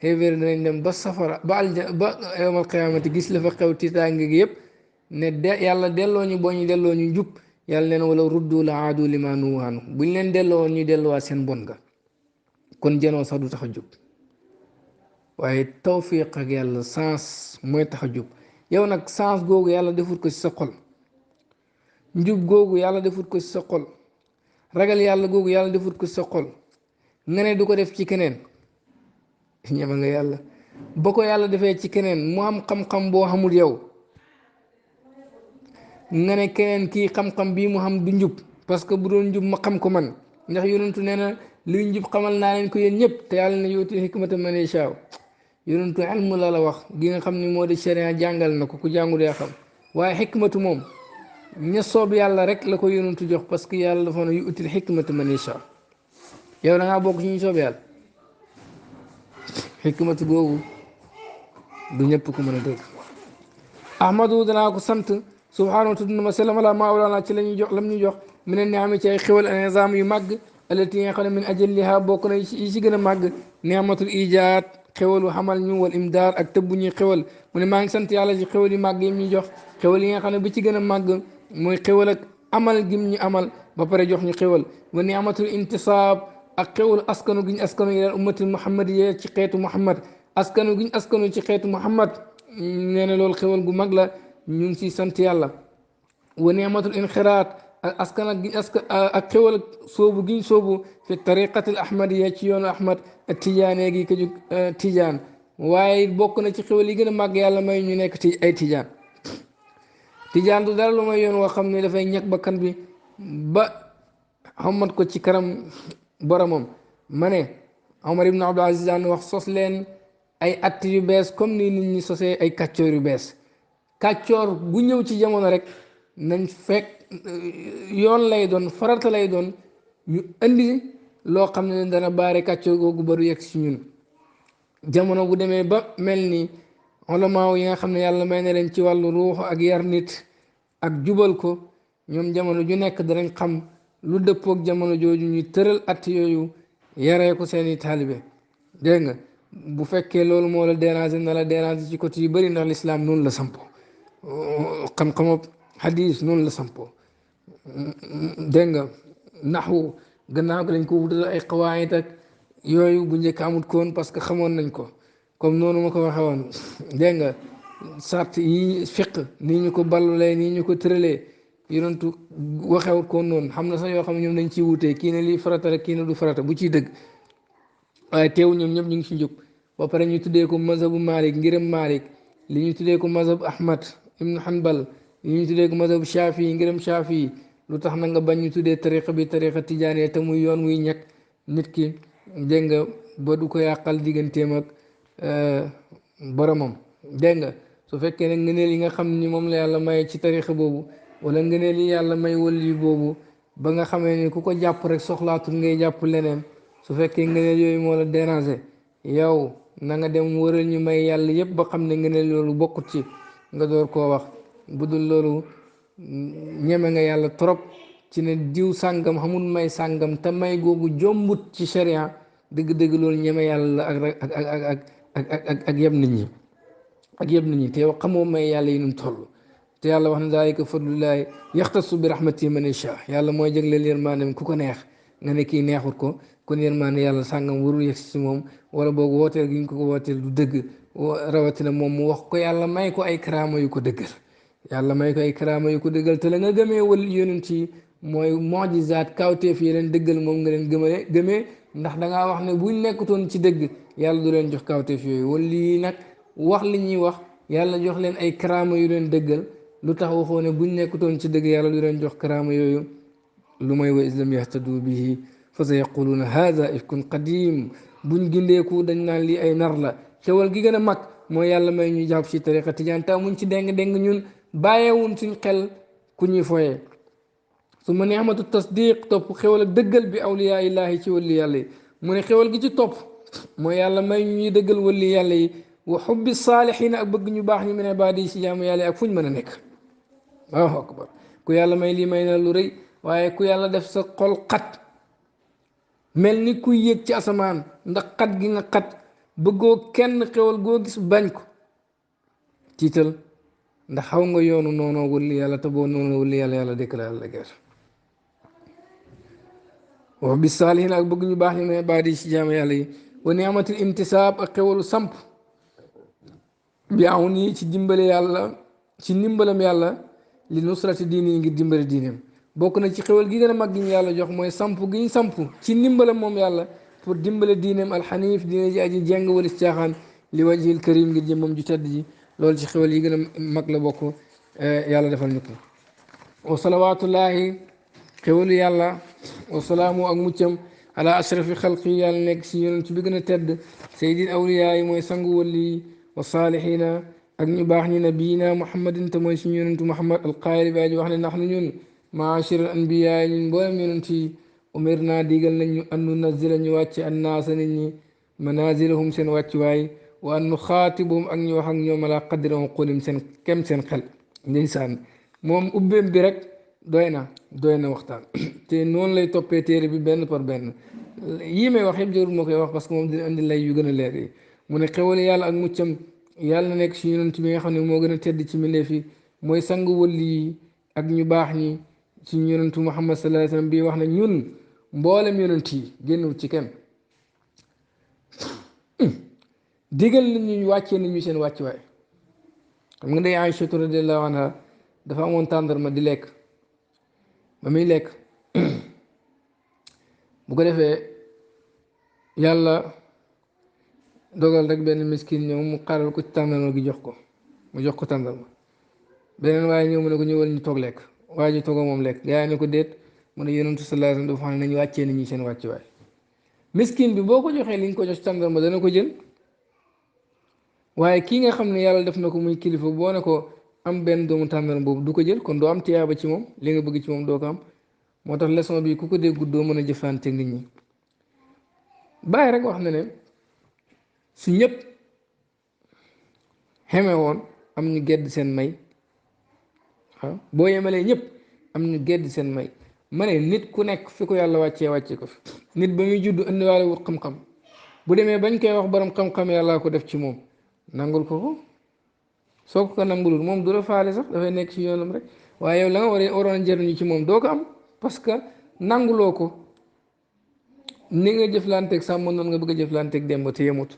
xéeféer danañ dem ba safara ba alja ba yawmal qiyaamati gis la fa xew tiitaange gi yëpp ne de yàlla delloo ñu boo ñu delloo ñu njub yàlla leen wala ruddu la aadu lima nuhu anhu buñ leen delloo woon ñu delluwaat seen bon ga kon janoo sax du tax a jub waaye tawfiq ak yàlla sens mooy tax a jub yow nag sens googu yàlla defut ko ci sa xol njub googu yàlla defut ko ci sa xol ragal yàlla googu yàlla defut ko ci sa xol nga ne du ko def ci keneen ñeme nga yàlla ba ko yàlla defee ci keneen mu am xam-xam boo xamul yow nga ne keneen kii xam-xam bii mu xam du njub parce que bu doon njub ma xam ko man ndax yonentu nee na luy njub xamal naa leen ko yéen ñëpp te yàlla ne yuuti hikmata man yashaa yonentu ilmu la wax gi nga xam ni moo di sharia jàngal na ko ku jàngul yaa xam waaye xikmatu moom ña soob yàlla rek la ko yonentu jox parce que yàlla dafa ne yuuti hikmata man yashaa yow da ngaa bokk ci ñu soob yàlla xikmatu googu du ñëpp ko mën a dégg ahmadu danaa ko sant subhaanahu tudd na ma sellam ala maawlaana ci la ñuy jox lam ñu jox mi ne niami ci ay xéwal nizaam yu màgg alati yi nga xam ne min ajalliha bokk na yi ci gën a màgg niamatul ijaad xéwalu xamal ñu wal imdaar ak tëbbu ñuy xéwal mu ne maa ngi sant yàlla ci xéwal yu màgg yi ñuy jox xéwal yi nga xam ne bi ci gën a màgg mooy xéwal ak amal gim ñu amal ba pare jox ñu xéwal wa niamatul intisaab ak xéwal askanu giñ askanu ilal ummatil muhammadiyya ci xeetu muhammad askanu giñ askanu ci xeetu muhammad nee na loolu xéwal gu mag la ñu ngi ciy sant yàlla wa niamatul inxiraat ak askan ak giñ askan ak xéwal soobu giñ soobu fi tariqatil ahmadiyya ci yoonu ahmad ak tijaanee gi ko jug tijaan waaye bokk na ci xéwal yi gën a màgg yàlla may ñu nekk ci ay tijaan tijaan du dara lu may yoon woo xam ne dafay ñàkk bakkan bi ba xamat ko ci kanam boromam ma ne Omar ibn Abdul Aziz daan wax sos leen ay att yu bees comme ni nit ñi sosee ay kàccoor yu bees kàccoor bu ñëw ci jamono rek nañ fekk yoon lay doon farata lay doon ñu indi loo xam ne dana baare kàccoor googu ba du yegg si ñun jamono bu demee ba mel ni ulamaa yi nga xam ne yàlla may na leen ci wàllu ruux ak yar nit ak jubal ko ñoom jamono ju nekk danañ xam lu dëppook jamono jooju ñu tëral at yooyu yaree ko seeni taalibe dégg nga bu fekkee loolu moo la déranger na la déranger ci côté yu bëri ndax lislaam noonu la sampo xam-xamab hadis noonu la sampo dégg nga naxwu gannaaw ko lañ ko wutal ay qawaayit ak yooyu bu njëkk amut koon parce que xamoon nañ ko comme noonu ma ko waxee woon dégg nga sart yi fiq nii ñu ko ballulee nii ñu ko tëralee yonentu waxewut koon noonu xam na sax yoo xam ne ñoom dañ ciy wutee kii ne lii farata rek kii ne du farata bu ciy dëgg waaye teewu ñoom ñëpp ñu ngi ci njub ba pare ñu tuddee ko mazhabu Malik ngirëm Malik li ñu tuddee ko mazhab Ahmad ibn Hanbal li ñu tuddee ko mazhab Shafii ngirëm Shafii lu tax na nga bañ ñu tuddee tariqa bi tariqa tijaaniyya te muy yoon wuy ñekk nit ki dégg nga ba du ko yàqal digganteem ak boromam dégg nga su fekkee ne ngëneel yi nga xam ni moom la yàlla may ci tariqa boobu wala ngëneel yi yàlla may wali boobu ba nga xamee ni ku ko jàpp rek soxlaatul ngay jàpp leneen su fekkee ngëneel yooyu moo la déranger yow na nga dem wëral ñu may yàlla yëpp ba xam ne ngëneel loolu bokkut ci nga door koo wax bu dul loolu ñeme nga yàlla trop ci ne diw sàngam xamul may sàngam te may googu jombut ci sharia dëgg-dëgg loolu ñeme yàlla ak yeb nit ñi ak yeb nit ñi te yow xamoo may yàlla yi num toll te yàlla wax na zaalika fadlullaahi yaxtasu bi rahmatihi man yashaa yàlla mooy jagleel yërmaandeem ku ko neex nga ne kii neexut ko kon yërmaande yàlla sàngam warul yegg si moom wala boog wooteel gi ñu ko wooteel du dëgg rawatina moom mu wax ko yàlla may ko ay karaama yu ko dëggal yàlla may ko ay karaama yu ko dëggal te la nga gëmee wal yonent yi mooy mojizaat kawteef yi leen dëggal moom nga leen gëmee ndax dangaa wax ne buñ nekkutoon ci dëgg yàlla du leen jox kawteef yooyu wala lii nag wax li ñuy wax yàlla jox leen ay karaama yu leen dëggal lu tax waxoo ne buñ nekkutoon ci dëgg yàlla du leen jox karaama yooyu lu may wa islam yahtadu bihi fa sa yaquluuna hada ifkun qadim buñ gindeeku dañ naan lii ay nar la xewal gi gën a mag mooy yàlla may ñu jàpp ci tariqa tijaan ta muñ ci déng ñun bàyyeewuñ suñ xel ku ñuy foyee su ma neexmatu tasdiq topp xewal ak dëggal bi awliyaa illaahi ci wali yàlla yi mu ne xewal gi ci topp mooy yàlla may ñu ñuy dëggal wali yàlla yi wa xubbi saalihiina ak bëgg ñu baax ñu min ibaadi yi si jaamu yàlla yi ak fuñ mën a nekk waaw akbar ku yàlla may lii may na lu rëy waaye ku yàlla def sa xol xat mel ni kuy yëg ci asamaan ndax xat gi nga xat bëggoo kenn xewal goo gis bañ ko tiital ndax xaw nga yoonu noonoo wali yàlla te boo noonoo wali yàlla yàlla déclaré la guerre wax bi saalihin ak bëgg ñu baax ñu ne baadi si jaam yàlla yi wa ni'matil intisaab ak xewalu samp bi aw nii ci dimbale yàlla ci ndimbalam yàlla li nusrati diini yi ngir dimbale diineem bokk na ci xewal gi gën a mag gi ñu yàlla jox mooy samp gi ñu samp ci ndimbalam moom yàlla pour dimbale diineem alxanif diine ji aji jeng walis caaxaan li wajhil karim ngir jëmmam ju tedd ji loolu ci xewal yi gën a mag la bokk yàlla defal ñu ko wa salawaatullaahi xewalu yàlla wa salaamu ak muccam ala ashrafi xalqi yàlla nekk si yonent bi gën a tedd sayyidil awliyaa yi mooy sangu wali wa saalihiina ak ñu baax ñi nabiina muhammadin te mooy suñu yonentu muhammad alqaayil bi aji wax ne ndax nu ñun maachir anbiyaa ñun mboolem yonent yi umir naa digal nañ ñu an nu nazila ñu wàcce annaasa nit ñi manazilahum seen wàccuwaay wa an nu xaatibum ak ñu wax ak ñoom ala qadri uqulim seen kem seen xel ndeysaan moom ubbeem bi rek doy na waxtaan te noonu lay toppee téere bi benn par benn yii may wax yëpp jarul moo koy wax parce que moom dina indi lay yu gën a leer yi mu ne xewal yàlla ak muccam yàlla na nekk si yonent bi nga xam ne moo gën a tedd ci mbindeef yi mooy sangu wëlli yi ak ñu baax ñi ci yonentu Muhammad sallallahu alayhi wasallam bii wax ne ñun mboolem yonent yi génnul ci kenn digal nañu wàccee nañu seen wàccuwaay xam nga day Aïchatu radiyallahu anha dafa amoon tàndarma di lekk ba muy lekk bu ko defee yàlla dogal rek benn miskin ñëw mu xaaral ko ci tàndarma gi jox ko mu jox ko tàndarma beneen waaye ñëw mu ne ko ñëwal ñu toog lekk waaye ji toogoo moom lekk gaa yi ne ko déet mu ne yonentu sallallahu alayhi wasallam dafa xam ne nañu wàccee nit ñi seen wàccuwaay miskin bi boo ko joxee li nga ko jox ci tàndarma dana ko jël waaye kii nga xam ne yàlla def na ko muy kilifa boo ne ko am benn doomu tàndarma boobu du ko jël kon doo am tiyaaba ci moom li nga bëgg ci moom doo ko am moo tax leçon bi ku ko déggut doo mën a jëflante nit ñi bàyyi rek wax na ne su ñëpp xeme woon am ñu gedd seen may waaw boo yemalee ñëpp am ñu gedd seen may ma ne nit ku nekk fi ko yàlla wàcce ko fi nit ba muy judd indiwaale wut xam-xam bu demee bañ koy wax borom xam-xam yàllaa ko def ci moom nangul ko soo ko nangulul moom du la faale sax dafay nekk ci yoonam rek waaye yow la nga waroon a jëriñu ci moom doo ko am parce que nanguloo ko ni nga jëflanteeg sàmm noonu nga bëgg a jëflanteeg dem ba te yemut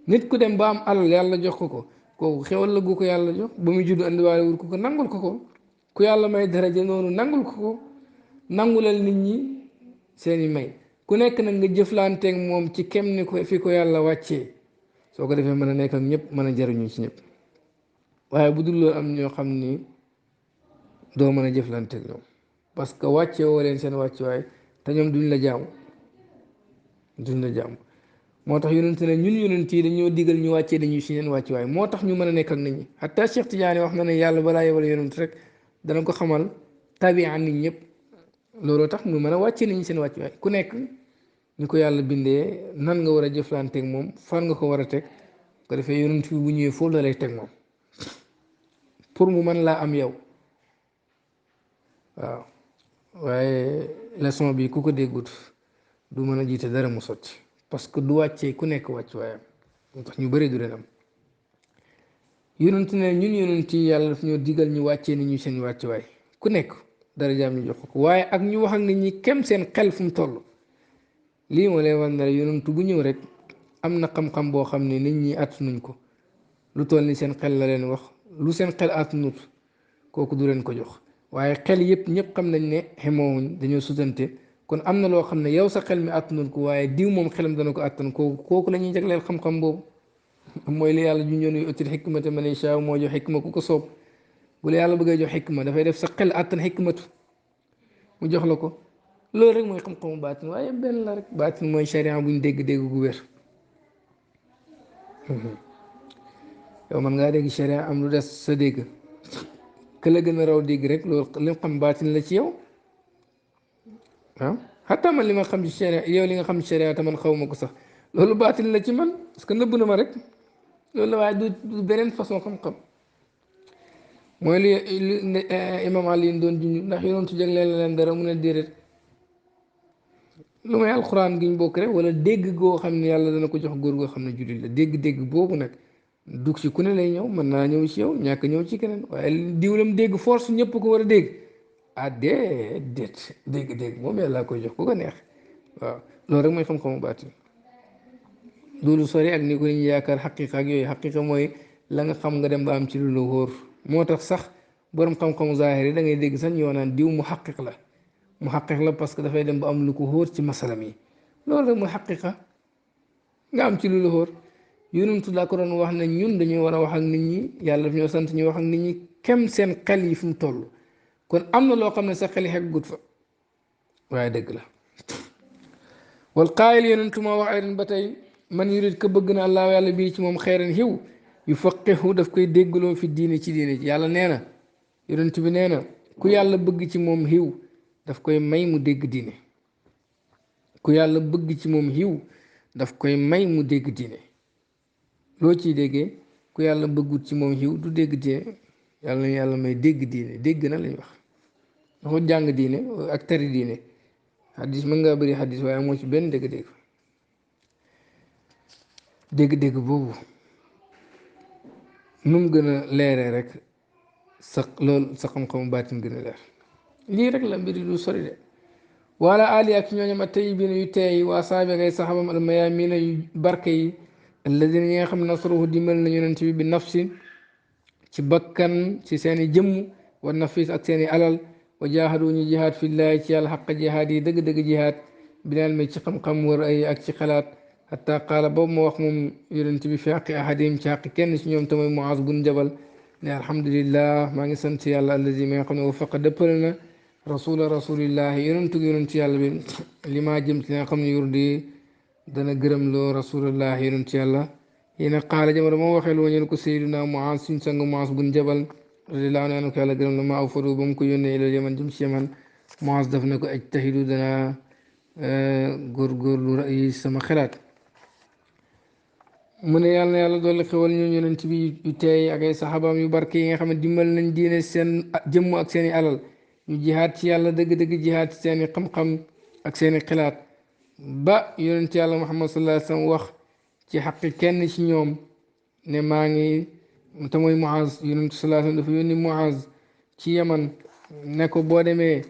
nit ku dem ba am alal yàlla jox ko kooku xewal la gu ko yàlla jox ba muy judd andiwaale wul ko nangul ko ku yàlla may daraja noonu nangul ko nangulal nit ñi seeni may ku nekk nag nga jëflanteeg moom ci kem ni ko fi ko yàlla wàccee soo ko defee mën a nekk ak ñëpp mën a jariñu ci ñëpp waaye bu dul loolu am ñoo xam ni doo mën a jëflanteeg ñoom parce que wàcce woo leen seen wàccuwaay te ñoom duñ la jaamu moo tax yonent ne ñun yonent yi dañoo digal ñu wàccee dañuy si seen wàccuwaay moo tax ñu mën a nekk ak nit ñi hatta Cheikh Tidiane wax na ne yàlla balaa yebal yonent rek dana ko xamal tabia nit ñëpp looloo tax mu mën a wàccee nit ñi seen wàccuwaay ku nekk ñu ko yàlla bindee nan nga war a jëflanteeg moom fan nga ko war a teg ko defee yonent bi bu ñëwee foofu la lay teg moom pour mu mën laa am yow waaw waaye leçon bi ku ko déggut du mën a jiite dara mu sotti parce que du wàccee ku nekk wàcc waayam moo tax ñu bëri du leen am yonent ne ñun yonent yi yàlla daf ñoo digal ñu wàccee nit ñu seen wàcc waay ku nekk dara jaam ñu jox ko waaye ak ñu wax ak nit ñi kem seen xel fu mu toll lii moo lay wan ne yonent bu ñëw rek am na xam-xam boo xam ne nit ñi attanuñ ko lu toll ni seen xel la leen wax lu seen xel attanut kooku du leen ko jox waaye xel yëpp ñëpp xam nañ ne xemoowuñ dañoo sutante kon am na loo xam ne yow sa xel mi attanut ko waaye diw moom xelam dana ko attan kooku la ñuy jagleel xam-xam boobu mooy li yàlla ju ñoon yu util xikmata man yashaa moo jox xikma ku ko soob bu la yàlla bëggee jox xikma dafay def sa xel attan xikmatu mu jox la ko loolu rek mooy xam-xamu baatin waaye benn la rek baatin mooy sharia buñ dégg-dégg gu wér yow man ngaa dégg sharia am lu des sa dégg ka la gën a raw dégg rek loolu li xam baatin la ci yow ah xataa man li ma xam ci sharia yow li nga xam ci sharia te man xaw ma ko sax loolu baatin la ci man parce que nëbb na ma rek loolu la waaye du beneen façon xam-xam mooy li imam Ali doon junj ndax yonentu jagleel la leen dara mu ne déedéet lu may alxuraan gi ñu bokk rek wala dégg goo xam ne yàlla dana ko jox góor goo xam ne jullit la dégg-dégg boobu nag dug ci ku ne lay ñëw mën naa ñëw ci yow ñàkk ñëw ci keneen waaye diwlam dégg force ñëpp ko war a dégg ah déet dégg-dégg moom yàlla koy jox ku ko neex waaw loolu rek mooy xam-xamu baatin loolu sori ak ni ko ñu yaakaar xaqiqa ak yooyu xaqiqa mooy la nga xam nga dem ba am ci lu la wóor moo tax sax borom xam-xamu zaahir yi da ngay dégg sax ñoo naan diw mu xaqiq la parce que dafay dem ba am lu ko wóor ci masalam yi loolu rek mooy xaqiqa nga am ci lu la wóor yonentu daa ko doon wax ne ñun dañoo war a wax ak nit ñi yàlla daf ñoo sant ñu wax ak nit ñi kem seen xel yi fu mu toll kon am na loo xam ne sa xel yi xegg gut fa waaye dëgg la wal qaayil yonentu moo wax aydan ba tey man yurid ka bëgg na allah yàlla bii ci moom xeeran xiw yu faqihu daf koy déggloo fi diine ci diine ci yàlla nee na yonent bi nee na ku yàlla bëgg ci moom xiw daf koy may mu dégg diine ku yàlla bëgg ci moom xiw daf koy may mu dégg diine loo ciy déggee ku yàlla bëggut ci moom xiw du dégg diine yàlla may dégg diine dégg na lañ wax dafa jàng diine ak tari diine xadis mën ngaa bëri xadis waaye moo ci benn dégg-dégg dégg-dégg boobu nu mu gën a leeree rek sa loolu sa xam-xamu baatin gën a leer lii rek la mbiri du sori de wala ali ak ñooñam a tey biina yu teey waa saabi ngay saxabam almayaamina yu barke yi alladina ñi nga xam nasruhu dimbal na yonent bi nafsi ci bakkan ci seeni jëmm wa nafis ak seeni alal wa jaahadu ñu jihaad fillaahi ci yàlla xaq jihaad yi dëgg-dëgg jihaad binaan mi ci xam-xam war ay ak ci xalaat xataa qaala boobu ma wax moom yonent bi fi xaqi ahadim ci xaqi kenn si ñoom tamit Muaz bun Jabal ne alhamdulillah maa ngi sant yàlla allazi mi nga xam ne wafaqa dëppale na rasulillahi yonentu yàlla bi li maa jëm ci nga xam ne yurdi dana gërëm loo rasulillahi yonentu yàlla yéen a qaala jamono moo waxee loo ñeen ko sayyiduna Muaz suñ sang Muaz bun Jabal radiyallahu anhu ko yàlla gërëm la ma aw fadu ba mu ko yónnee ilal yaman jëm ci yaman Muaz daf ne ko ajtahidu dana góorgóorlu ra'yi sama xalaat mu ne yàlla na yàlla dolli xewal ñu yonent bi yu teey ak ay saxaabaam yu barke yi nga xam ne dimbal nañ diine seen jëmm ak seen i alal ñu jihaat ci yàlla dëgg-dëgg jihaat ci seen i xam-xam ak seen i xilaat ba yonent yàlla Muhammad sallallahu alayhi wa sallam wax ci xaqi kenn ci ñoom ne maa ngi te mooy Muaz yonent sallallahu alayhi wa sallam dafa yónni Muaz ci Yaman ne ko boo demee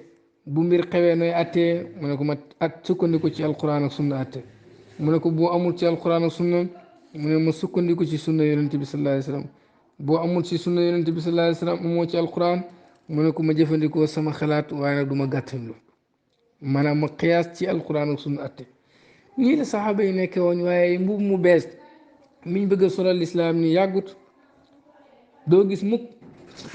bu mbir xewee nooy attee mu ne ko ma at sukkandiku ci alquran ak sunna atte mu ne ko boo amul ci alquran ak sunna mu ne ma sukkandiku ci sunna yonent bi sallallahu alayhi wa sallam boo amul ci sunna yonent bi sallallahu alayhi wa sallam amoo ci alquran mu ne ko ma jëfandikoo sama xalaat waaye nag du ma gàttañlu maanaam ma xiyaas ci alquran ak sunna atte ñii la saxaaba yi nekkee woon waaye mbubb mu bees miñ bëgg a solal lislaam ni yàggut doo gis mukk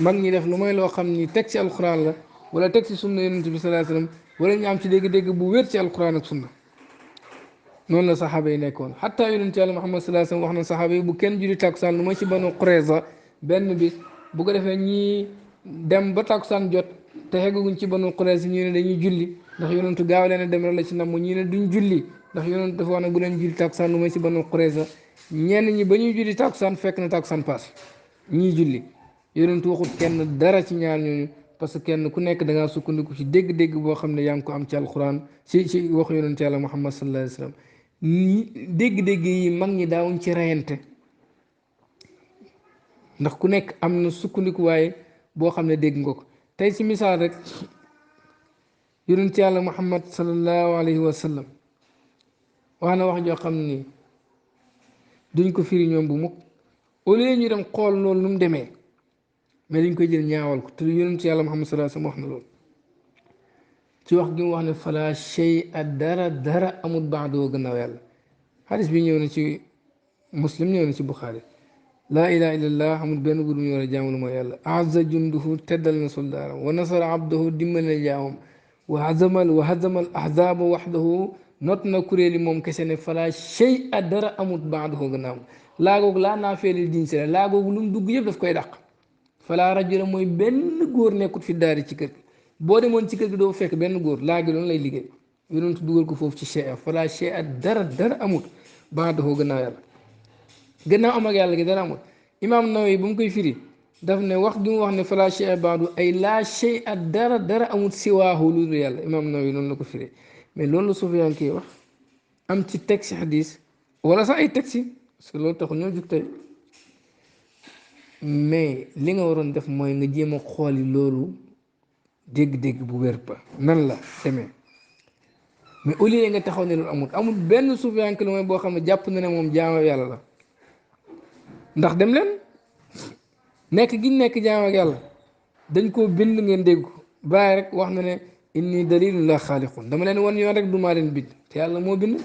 mag ñi def lu may loo xam ni teg ci alquran la wala teg ci sunna yonent bi sallallahu alayhi wa sallam wala ñu am ci dégg-dégg bu wér ci alquran ak sunna noonu la saxaaba yi nekkoon xataa yonent yàlla Muhammad sallallahu alayhi wa sallam wax na saxaaba yi bu kenn julli takkusaan lu ma ci Banu Qurayza benn bis bu ko defee ñii dem ba takkusaan jot te xegguñ ci Banu Qurayza ñu ne dañuy julli ndax yonentu gaaw leen a dem rek la ci namm ñii ne duñ julli ndax yonentu dafa wax ne bu leen julli takkusaan lu ma ci Banu Qurayza ñenn ñi ba ñuy julli takkusaan fekk na takkusaan paas ñii julli yonentu waxut kenn dara ci ñaar ñooñu parce que kenn ku nekk da ngaa sukkandiku ci dégg-dégg boo xam ne yaa ngi ko am ci alquran ci waxu yonent yàlla Muhammad sallallahu alayhi wa sallam dégg-dégg yi mag ñi daawuñ ci reyante ndax ku nekk am na sukkandikuwaay boo xam ne dégg nga ko tey ci misaal rek yonent yàlla Muhammad sallallahu alayhi wa sallam wax na wax joo xam ni duñ ko firi ñoom bu mukk au lieu ñu dem xool loolu nu mu demee mais dañ koy jël ñaawal ko te yonent yàlla Muhammad sallallahu alayhi wa sallam wax na loolu ci wax gi mu wax ne fala shay a dara amul baadoo gannaaw yàlla xadis bi ñëw na ci muslim ñëw na ci buxaari laa ilaha illallah amul benn bu ñu war a jaamu lu mooy yàlla azza junduhu teddal na soldaaram wa nasara abdahu dimbal na jaamam wa hazamal ahzaba waxdahu not na kuréeli moom kese ne fala shay a dara amul baadoo gannaaw laagoogu laa naa feeli diñ si la laagoogu lu mu dugg yëpp daf koy dàq fala rajula mooy benn góor nekkut fi daari ci kër gi boo demoon ci kër gi doo fekk benn góor laagi loolu lay liggéey yonentu dugal ko foofu ci chea fala chea dara amut ba daxoo gannaaw yàlla gannaaw am ak yàlla gi dara amut imaam Nawawi bu mu koy firi daf ne wax gi mu wax ne fala chea baadu ay laa chea dara amut siwaahu lu dul yàlla imaam Nawawi noonu la ko firi mais loolu la Sufyaan kii wax am ci texte xadis wala sax ay texte parce que loolu taxul ñoo jug tey mais li nga waroon def mooy nga jéem a xooli loolu dégg-dégg bu wér ba nan la demee mais au lieu nga taxaw ne loolu amul benn suufiyanke lu mooy boo xam ne jàpp na ne moom jaama yàlla la ndax dem leen nekk gi nekk jaama ak yàlla dañ koo bind ngeen dégg ko bàyyi rek wax na ne inni dalilun la xaaliqun dama leen wan yoon rek du maa leen bind te yàlla moo bind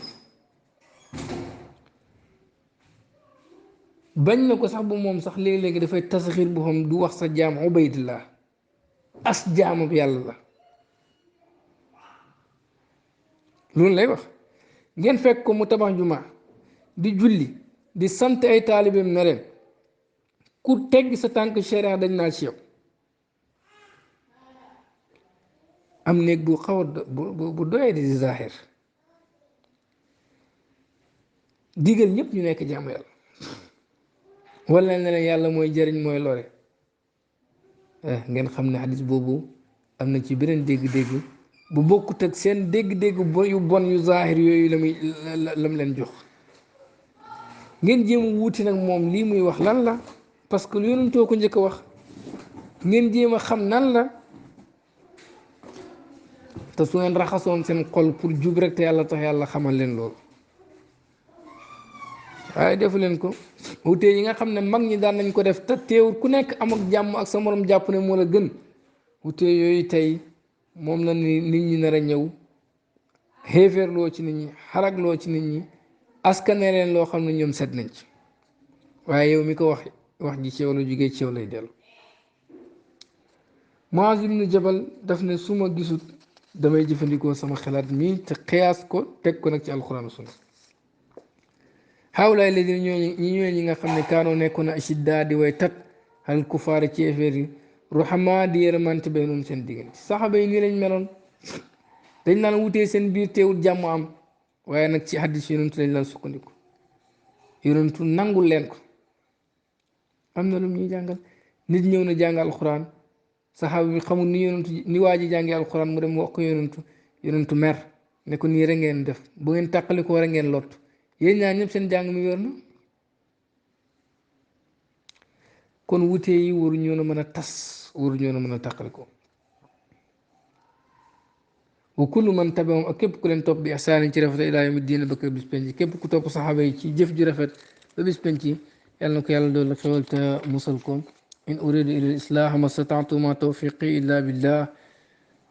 bañ na ko sax bu moom sax léegi-léegi dafay tasxiir bu xam du wax sa jaam ubaydillah as jaamab yàlla la loolu lay wax ngeen fekk ko mu tabax jumaa di julli di sant ay taalibeem na leen ku tegg sa tànk sharia dañ naa ci yow am néeg bu xaw a bu doyee di zahir digal ñëpp ñu nekk jaamu yàlla wala ne leen yàlla mooy jëriñ mooy lore ngeen xam ne xadis boobu am na ci beneen dégg-dégg bu bokkut ak seen dégg-dégg yu bon yu zahir yooyu lam leen jox ngeen jéem a wuuti nag moom lii muy wax lan la parce que lu yonentoo ko njëkk a wax ngeen jéem a xam nan la te su ngeen raxasoon seen xol pour jub rek te yàlla tax yàlla xamal leen loolu waaye defu leen ko wutee yi nga xam ne mag ñi daan nañ ko def te teewul ku nekk am ak jàmm ak sa morom jàpp ne moo la gën wutee yooyu tey moom la nit ñi nar a ñëw xéeféerloo ci nit ñi xaragloo ci nit ñi askane leen loo xam ne ñoom set nañ ci waaye yow mi ko wax ji ci yow la jógee ci yow lay dellu Muaz ibnu Jabal daf ne su ma gisut damay jëfandikoo sama xalaat mii te xiyaas ko teg ko nag ci alxuraan sunna xawlaay la di ñi nga xam ne kaanoo nekkoon na ashiddaa di way tat al kufaar ci effeer yi ruhamaa di yërëmante baynahum seen diggante saxaaba yi nii lañ meloon dañ naan wutee seen biir teewul jàmm am waaye nag ci xaddis yonent lañ laan sukkandiku yonentu nangul leen ko am na lu ñuy jàngal nit ñëw na jàng alxuraan saxaaba bi xamul ni yonentu ni waa ji jàngee alxuraan mu dem wax ko yonentu mer ne ko nii rek ngeen def bu ngeen tàqali ko rek ngeen lot yéen ñaar ñëpp seen jàng mi wér na kon wutee yi waru ñoo na mën a tas waru ñoo na mën a tàqali ko wa kullu man tabi'ahum ak képp ku leen topp bi ihsaanin ci rafet ilaa yawmi diin ba kër bis penc képp ku topp saxaaba yi ci jëf ju rafet ba bis penc yàlla na ko yàlla doon la xewal te musal ko in uridu ila al-islaaha ma stata'tu ma tawfiqi illa billah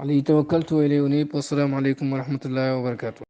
alayhi tawakkaltu wa ilayhi unib wassalaamu aleykum wa rahmatullahi wa barakatuh